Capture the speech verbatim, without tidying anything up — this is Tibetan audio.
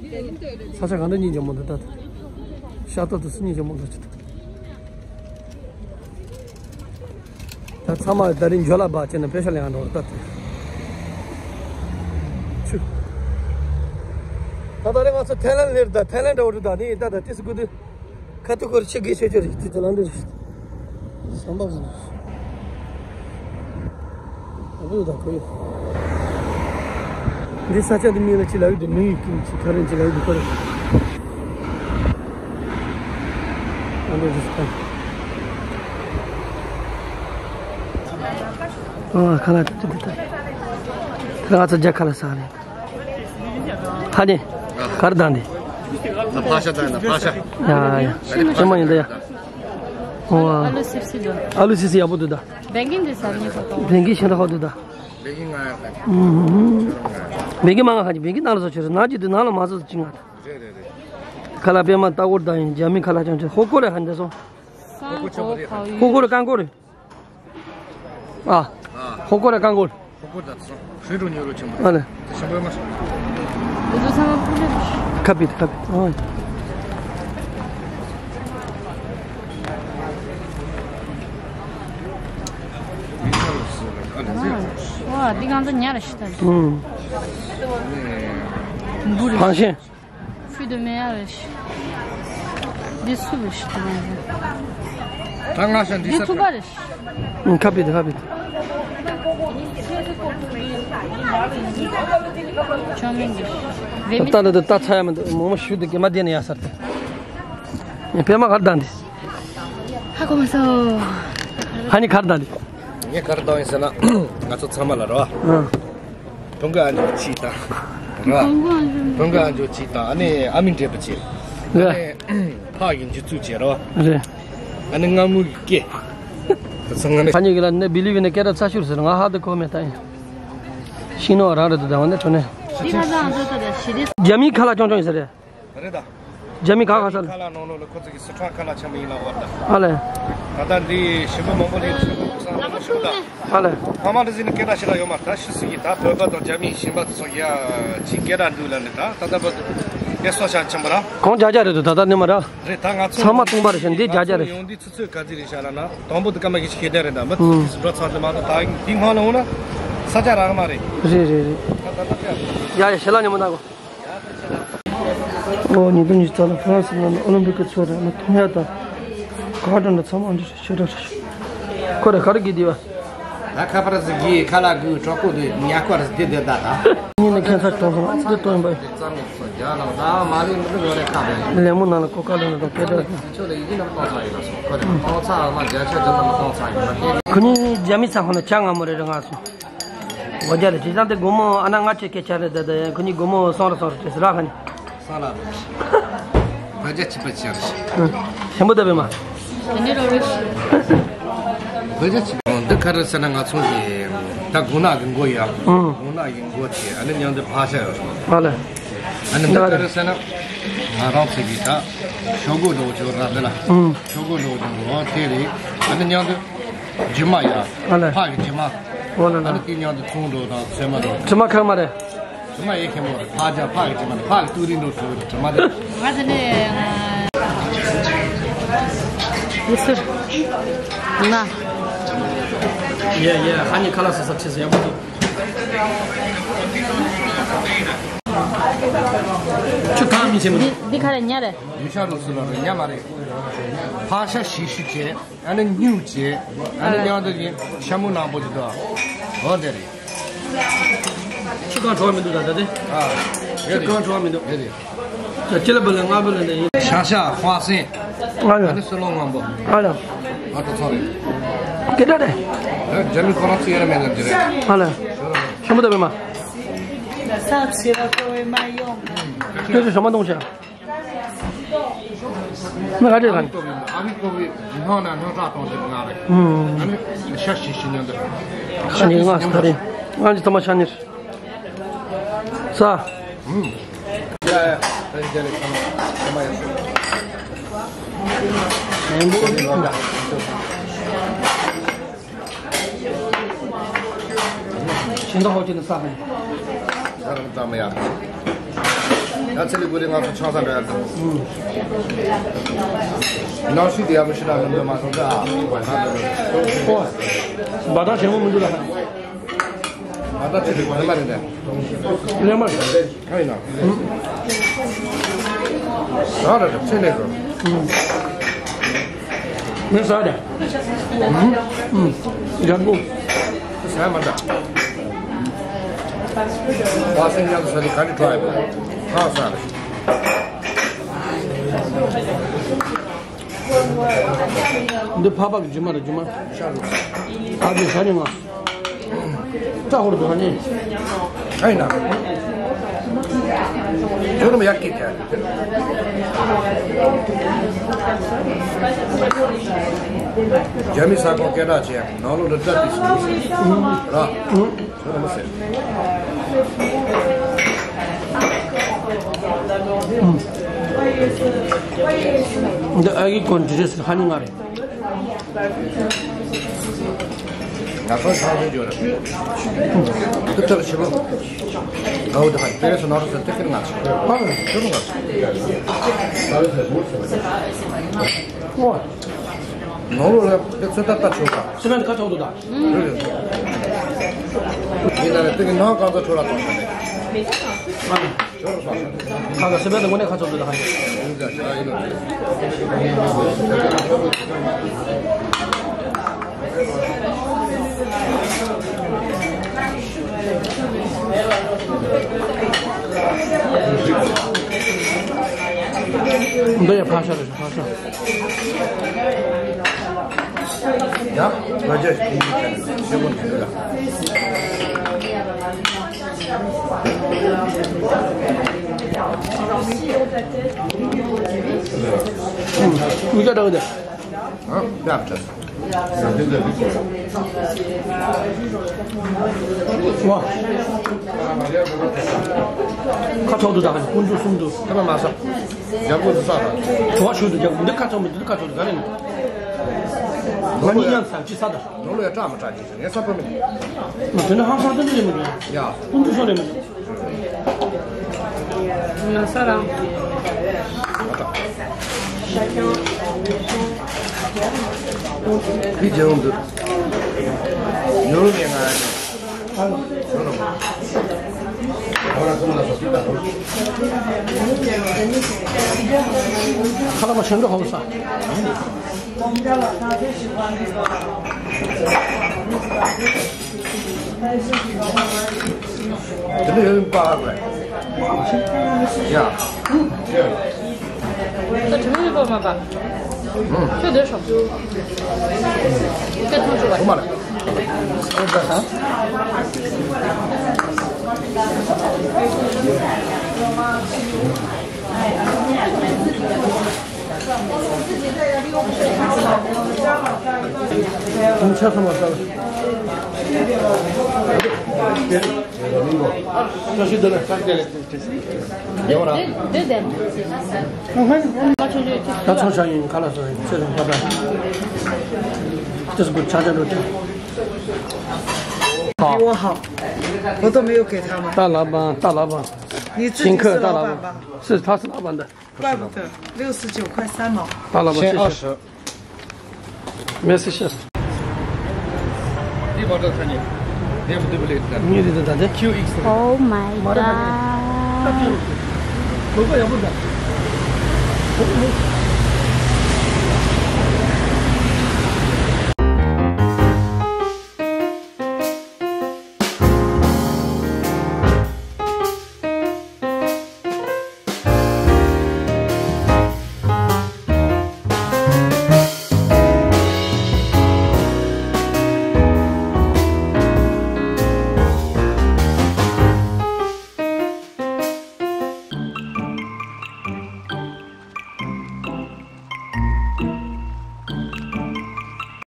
ས་ཆ་གང་འདྲ་སྙིང་རྗེ་མོ་འདུག་ད། ཤ་སྟག་ཏུ་སུ་སྙིང་རྗེ་མོ་འདུག་ཅི་འདུག་ད་ཚང་མ་ད་རིང་འཇོ་ལ་བ་བྱས་ནས་པེ་ཤ་ལེན་ཡང་འགྲོ་ད། ཆུ། ད་ད་རིང་ང་ཚོ་ཐའི་ལན་ལེར་ད་ཐའི་ལན་འགྲོ་རུ་ད་ནི་ད་ད་ཏི་སི་གུ་དུ། ཁ་ཐུག་སྐོར་ཆེ་གེ་ཆེ་ཆེ་རེད་དེ་ལ་འདི་རེད། བསམ་པ་ཟིན། ཨ་བུ་དང་ཁོ་ཡོད། འདི་ས་ཆ་འདི་མི་ལ་ཅི་ལ་ཡོད་དེ་མི་ཡི་ཀིམ་ཆི་ཁ་རེན་ཅི་ལ་ཡོད་དེ་ཁོ་རེད། ཨ་འདི་རེད་ས། ཨ་ཁ་ལ་ཏི་ཏི་ཏི་ཏི། ང་ཚོ་རྒྱ་ཁ་ལ་ས་རེད། ཧ་ནི། གར་དང་ནི། ཕ་ཤ་དང་ན་ཕ་ཤ། ཡ་ཡ། ཅི་མ་ཡིན་ད་ཡ། ཨོ། ཨ་ལུ་སིབ་སིབ་དང་། ཨ་ལུ་སིབ་སིབ་ཡག་པོ་འདུག་ད། བེང་ཀིང་འདི་ཟ་ནི་ཁོ་ཐོག་བེང་ཀིང་ཤིན་ཏུ་ཧོ་འདུག་ད། བེང་ཀིང་ང་ཡག་ད། བེང་ཀིང་མ་ང་ཧ་ཅི་བེང་ཀིང་ནང་ལ་བཟོ་ཆོས་རེད་ནང་ཅི་འདུག་ནང་ལ་མ་བཟོ་ཅི་ང་ད། རེད་རེད་རེད། ཁ་ལ་པད་མ་ལྟ་སྐོར་དང་ཡིན་རྒྱ་མི་ཁ་ལ་ཅང་ཆོས་ཧོ་ཀོ་རེ་ཧ་འདི་སོང་། སང་གོ་ཁའོ་ཡུ། ཧོ་ཀོ་རེ་ཀང་ཀོ་རེ། ཨ། ཧོ་ཀོ་ར་ཀང་ཀོ། ཧོ་ཀོ་ད་སོང་། ཧྲུའི་ཀྲུང་ཉོ་རུ་ཆེན་པོ། ཨ་ལེ། དེ་ཆེན་པོ་མ་སོང་། འུ་ཚོ་ཚང་མ་ཕུ་ལེ་རེད། ཁ་པིད་ཁ་པིད། ཨོ། ཨ་ལེ། ཨ། ཨ། འདི་གང་ཚ་ཉ་ར་ཤི་ད། ཨུམ། འབུ་རེད། ཧང་ཤེས། ཤུལ་དུ་མེ་ཡ་རེ་ཤི། འདི་སུ་རེ་ཤི་དུ་མེ་ཡ། ད་ང་ཤ་འདི་འདི་ས་ཐུ་པ་རེ་ཤི། ཁ་པི་དེ་ཁ་པི་དེ། ཅོ་མིན་གི། ད་ལྟ་ད་ཚ་ཡ་མི་འདུག་མོ་མོ་ཤུལ་དུ་གེ་མ་དེ་ནས་ཡ་སར་ཏེ། པད་མ་གར་དང་དེ། ཧ་གོ་མ་སོ། ཧ་ནི་གར་དང་དེ། ངས་གར་དང་ཡིན་ཟེར་ན་ང་ཚོ་ཚང་མ་ལ་རོ། ཨ། བོང་གི་ཨ་འཇོ་གཅིག་དང་། ར། བོང་གི་ཨ་འཇོ་གཅིག་དང་ཨ་ནི་ཨ་མི་འདྲེས་པ་གཅིག་ཨ་ནི་ཕག་གི་འཇུ་ཚུགས་བྱེད་རོ། རེད། ཨ་ནི་རྔ་མོང་གི་སྐེ། ད་ཚང་ང་ནི། ཁ་ཉིན་གི་ལ་ནི་བི་ལི་བི་ནི་སྐད་གྲགས་ཚ་ཤུར་ཟེར་ང་ཧ་དུ་གོ་མེད་ད་ཡིན། ཤིང་ནོ་རང་རེད་དུ་ད་བ་ནི་ཁྲོ་ནས། འདི་ང་ཚོ་ཨ་འདོད་ད་ད་ཞི་བདེ། རྒྱ་མིའི་ཁ་ལག་ཅོང་ཅོང་ཡིན་ས་རེད། རེད་ད། རྒྱ་མི་ག་ག་ས་ལ། ཁ་ལག་ནང་ལོགས་ལ་ཁོ་ཚོ་གི་སི་ཁྲོན་ཁ་ལག་ཆེན་པོ་ཡིན་ལ་བར་ད། ཨ་ལེ། ད་ལྟ་འདི་ཞིམ་པོ་མང་པོ་ལས་ཞིམ་པོ་ཁུ་སང་ལ་ཞིམ་པོ་ད། ཨ་ལེ། ཕ་མ་འདི་ཟིན་ནི་སྐད་གྲགས་ཞིག་ལ་ཡོད་མ་ད་ཤི་སི་གི་ད་བོད་པ་དང་རྒྱ་མི་ཞིམ་པ་དེ་ཚོ་ཡ་ཅིག་སྐད་གྲགས་འདུག་ལ་ནི་ད་ད་ལྟ་བོད་དེ་སོ་ཤ་ཆེན་པོ་ར། གང་རྒྱ་རྒྱ་རེད་འདུག་ད་ལྟ་ནི་མ་ར། རེད་ད་ང་ཚོ་ཚང་མ་སྟོང་པ་རེད་ཤག་འདི་རྒྱ་རྒྱ་རེད། ཡོང་འདི་ཚུ་ཚོད་ག་ཚི་རེད་ཤག་ལ་ན་དང་པོ་དེ་ཀ་མ་གི་ཤི་ཁེ་དེ་རེད་ད་མི་ཚུ་ཚི་སི་འགྲོ་ཚར་དེ་མ་ད་ད་འདི་སྔོན་ལ་འོང་ན་ས་ཆ་རག་མ་རེད། རེད་རེད་རེད། ད་ད་ད་ད། ཡ་ཡ་ཞེ་ལ་ཉི་མ་ད་གོ། ཨོ་ཉིས་སྟོང་ཉི་ཤུ་རྩ་ལྔ་ཧྥ་རན་སི་ནང་ཨོ་ལིམ་པིག་གི་ཚོགས་ར་ལ་མཐོང་ཡ་དང་ག་འགྲོ་ན་ཚང་མ་འདི་ཤོད་ར་ཤོད། ཁོ་ར་ག་རེ་གི་དེ་བ། ད་ཁ་པར་ཟི་གི་ཁ་ལག་གི་གྲོགས་པོ་དེ་ཉ་ཁོ་ར་དེ་དེ་ད་ད། ཉིན་ནས་ཁྱད་མཚར་གྲོང་ཚོ་འདི་སྟོན་པ། ལེ་མོ་ནང་ལ་ཀོ་ཀ་ལོ་ན་དང་སྐད་གྲགས་དང་། ཁོ་ནི་རྒྱ་མི་ཚ་ཁོ་ན་ཇ་ང་མོ་རེ་རེ་ང་སོང་། ཝ་རྒྱ་རེད་དེ་ཙང་དེ་དགོང་མོ་ཨ་ན་ང་ཆེ་སྐད་ཆ་རེད་ད་ད་ཡང་ཁོ་གཉིས་དགོང་མོ་སོང་ར་སོང་ར་བྲེས་སི་ར་ཁ་ནི། སང་ལ། བོད་རྒྱ་ཆིབས་པ་ཆེ་རེད། ཞིམ་པོ་ད་བེ་མ། བོད་རྒྱ་ཆིབས་པ་འདི་ག་རེ་ཟེར་ན་ང་ཚོ་གི་ད་དགུང་ན་གི་མགོ་ཡ། དགུང་ན་གི་མགོ་དེ་ཨ་ནི་མཉམ་དུ་ཕག་ཤ་ཡོད་སོང་། ཨ་ལེ། ཨ་ནི་འདི་ག་རེ་ཟེར་ན་ང་རང་ཚོ་གི་ད་ཤོག་གུ་འགྲོ་ཆོག་ར་འདི་ལ། ཤོག་གུ་འགྲོ་ཆོག་འགྲོ་དེ་རེད། ཨ་ནི་མཉམ་དུ་རྒྱུ་མ་ཡ། ཨ་ལེ། ཕག་གི་རྒྱུ་མ། ཨོ་ལ་ལ། ཨ་ནི་དེ་མཉམ་དུ་ཚོང་འགྲོ་དང་ཚོད་མ་འགྲོ། དྲི་མ་ཁག་མ་རེད། དྲི་མ་ཡེ་ཁེ་མོ་རེད། ཕག་རྒྱ་ཕག་གི་དྲི་མ་རེད། ཕག་གི་ཏུ་རིན་འགྲོ་ཚོ་དྲི་མ་རེད། ང་དེ་ནས་ཡེ་སུ། ང་། ཡེ་ཡེ་ཧ་ནི་ཁ་ལག་ས་ས་ཆེ་ས་ཡག་པོ་འདུག་ཁྱོད་གང་མི་བྱེད་མི་འདི་འདི་ག་རེ་ཉ་རེད། ཡུ་ཤ་རུ་སུ་ལ་རེད་ཉ་མ་རེད། ཕག་ཤ་ཞིག་ཞིག་བྱས། ཨ་ནི་སྨྱུག་བྱས། ཨ་ནི་མཉམ་དུ་གི་ཤ་མུ་ནག་པོ་ཅིག་འདུག་འོ་དེ་རེད། ཁྱི་གང་བྲོ་བ་མི་འདུག་ད་ད་དེ། ཨ། ཁྱི་གང་བྲོ་བ་མི་འདུག་དེ་རེད། ད་ཁྱི་ལ་བུ་ལ་ལྔ་བུ་ལ་འདི་ཡིན། ཤ་ཤ་ཧྭ་སེང་། ཨ་ལ། ཨ་ནི་སུ་ལོང་ངམ་པོ། ཨ་ལ། ཨ་ཏོ་ཚོ་རེད། སྐད་གྲགས་རེད། ཨ་རྒྱ་མི་ཁོ་རང་ཚོ་ཡར་མེད་ན་འདི་རེད། ཨ་ལ། ཤ་མུ་ད་བེ་མ། ས་ཕྱི་ར་ཀོ་བེ་མ་ཡོང་། ཁྱོད་ཚོ་ཞོ་མ་གཏོང་བྱ། ང་ག་འདྲས་ག་ནི། ཨ་མི་ཀོ་བི་ནང་ན་ནང་ཁྲག་གཏོང་ཞིག་ང་རེད། ཨ་ནི་ཤ་ཞིག་ཞིག་ཉོན་འདུག་ཤ་ཉིན་ང་ད་རེད། ང་ཚོ་ཚང་མ་ཤ་ཉིན། ས། ཨུམ། ཡ་ཡ། ཨ་ནི་དེ་ནི་ཚང་མ་ཚང་མ་ཡ་ཤོད། ཤིང་ཏོག་ཧོ་ཅི་ནི་ས་ཧན། ས་རང་ཙམ་ཡ། ད་ཚེ་ལས་དགོས་རེད། ང་ཚོ་ཆང་ས་འདྲ་ཡ་དང་། ནང་ཤུལ་དེ་ཡག་པོ་ཞིག་རག་མི་འདུག་མ་སོང་ཙང་། ཨོ། བ་དག་ཞན་མོ་མི་འདུག་ལ། བ་དག་ཚེ་ལས་དགོས་རེད་མ་རེད་དེ། ལས་མ་རེད། ཨ་ཡིན་ན། ཨ་ར་ར་ཚེ་ལས་དགོས། མི་ཟ་རེད། ཨུམ། ཨུམ། ཡག་པོ། ཟ་མ་འདྲ། བ་སེང་ཡག་ཟ་རེད། ག་རེ་འགྲོ་ཡ་པ། ཧ་ཟ་རེད། འདི་ཕག་པ་གི་རྒྱུ་མ་རེད། རྒྱུ་མ། ཤ་རུ། ཨ་ཅེ་ཤ་ཉེ་ང་། ལྕགས་ཧོར་དུ་ཧ་ནི། ཨ་ཡིན་ན། ཇོ་རུ་མ་ཡག་གི་ཀྱ། རྒྱ་མི་ས་ཁོངས་སྐད་གྲགས་ཆེ་ནང་ལོགས་ལ་ཏྲ་ཏི་སུ་ར། ཇོ་རུ་མ་ཟེར། འདི་ཨ་གི་ཀོན་ཏི་རེ་སི་ཧ་ནི་ང་རེད། ང་ཚོ་ཆང་ཆུང་ཅོ་ར། འདི་ལྟར་ཞིབ་པོ། ཨའུ་ད་ཧ་ཏེ་རེ་སི་ནོར་སི་ཏེ་ཁིར་ང་ཚོ། ཨ་ནི་ཞིབ་པོ་ང་ཚོ། ཨོ། ནོར་ལོ་ལ་ཏེ་ཚོད་ལྟ་ལྟ་ཆོག་ག་སི་མེན་ཁ་ཆོག་འདུག་ད། ཡིན་ན་ལ་ཏེ་གི་ནང་གང་ཚོ་ཆོག་ལ་གཏོང་ས་ནས། ཨ་ནི། ཁ་ཁ་སེ་བན་དང་དངོས་གནས་ཁ་ཚོགས་འདུ་དང་། འདི་ཡང་ཕག་ཤ་རེད། ཕག་ཤ། ཡ། ང་ཅག་ཞིག་ཞེ་པོ་འདུག་ལ། མི་སྐྱ་འདྲ་བོ་འདི། ཨ། ཡག་ཅག་ཝ། ཁ་ཐོག་ཏུ་དང་ཀུན་ཏུ་གསུམ་དུ། ཐ་མ་མ་ས། རྒྱབ་ཀུན་ཏུ་ས་དང་། བ་ཤུ་ཏུ་རྒྱབ་ཀུན་འདི་ཁ་ཐོག་མི་འདི་ཁ་ཐོག་ཏུ་ག་རེ་ནི། ང་གཉིས་ཡང་ས་ཅི་ས་དང་། ནོར་ལོ་ཡ་སྐྲག་མ་སྐྲག་ཅི་ས་ངས་ས་པ་མི། དེ་ནི་ཧང་སང་དུ་ནི་མི་འདུག་ཡ། ཀུན་ཏུ་སོ་ནི་མི་འདུག་ང་ས་རང་། ཁི་རྒྱལ་འདུག་ཡོ་རོབ་ཡ་ང་། ཁ་ལག་པ་ཆེན་པོ་ཧོ་ས། དེ་ནས་ཡོད་པ་ཡ། ད་དྲི་མེད་པ་མ་པ། ཁྱོད་སྡོད་ཤོག་ཁྱོད་ཐུག་ཆོག་པ། ཁོ་མ་ལ། ཁོ་ད་ཧ། ཁྱོད་ཆ་ཚང་མ་ལྟ། ཅོ་ཤི་འདི་ལ་ལྟ་དེ་ལས་ཅི་ཟེར། ཡོང་ར། དེ་དེ་དེ། ད་ཚོང་ཆ་ཡིན་ག་ལ་སོང་ཡིན་ཚེ་རིང་པ་ད། དེ་སུ་ཆ་ཆ་འགྲོ་ཆ། 比我好，我都没有给他们。大老板，大老板，你自己是老板吧？是，他是老板的。怪不得六十九块三毛。大老板，谢谢。Merci, chef. Oh my god.